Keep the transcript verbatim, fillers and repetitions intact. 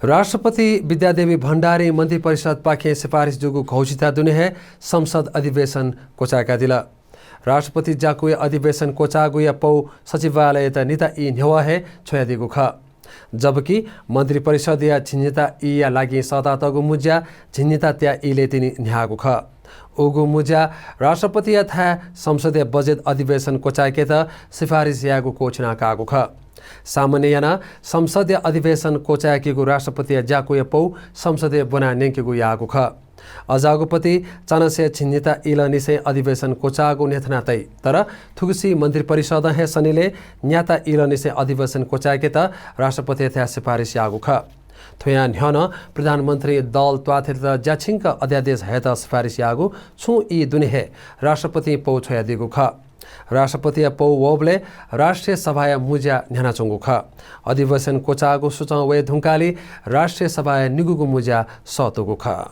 राष्ट्रपति विद्यादेवी भण्डारी मन्त्रिपरिषदपाखें सिफारिस जूगु घोषिता दुने हे संसद अधिवेशन क्वचाय्कादिल। राष्ट्रपति ज्याकुया अधिवेशन क्वचाःगुया पौ सचिवालययात निता ई न्ह्यवः हे छ्वयादीगु खः। जबकि मन्त्रिपरिषदया झिंनिता ईया लागि सःतातःगु मुँज्या झिंनिता त्या ईलय् तिनि न्ह्याःगु खः। उगु मुँज्या राष्ट्रपतियाथाय् संसदया बजेट अधिवेशन क्वचाय्केत सिफारिस यायेगु क्वःछिना काःगु खः। सामान्य यानाः संसदया अधिवेशन क्वचाय्केगु राष्ट्रपतिया ज्याकुया पौ संसदय् ब्वना न्यंकेगु याःगु खः। अजाःगुपति चान्हय् झिंनिता ईलंनिसें अधिवेशन क्वचाःगु न्ह्यथना तइ। तर थुगुसी मन्त्रिपरिषदं हे सनिलय् न्याता ईलंनिसें अधिवेशन क्वचाय्केत राष्ट्रपतियाथाय् सिफारिस याःगु खः। थ्वयां न्ह्यः नं प्रधानमन्त्रीं दल त्वाःथेंतय्त ज्याछिंक अध्यादेश हयेत सिफारिस याःगु छुं ई दुने हे राष्ट्रपतिं पौ छ्वयादीगु खः। राष्ट्रपतिया पौ वःबलय् राष्ट्रिय सभाया मुँज्या न्ह्यानाच्वंगु खः। अधिवेशन क्वचाःगु सुचं वये धुंकालि राष्ट्रिय सभाया निगूगु मुँज्या सःतूगु खः।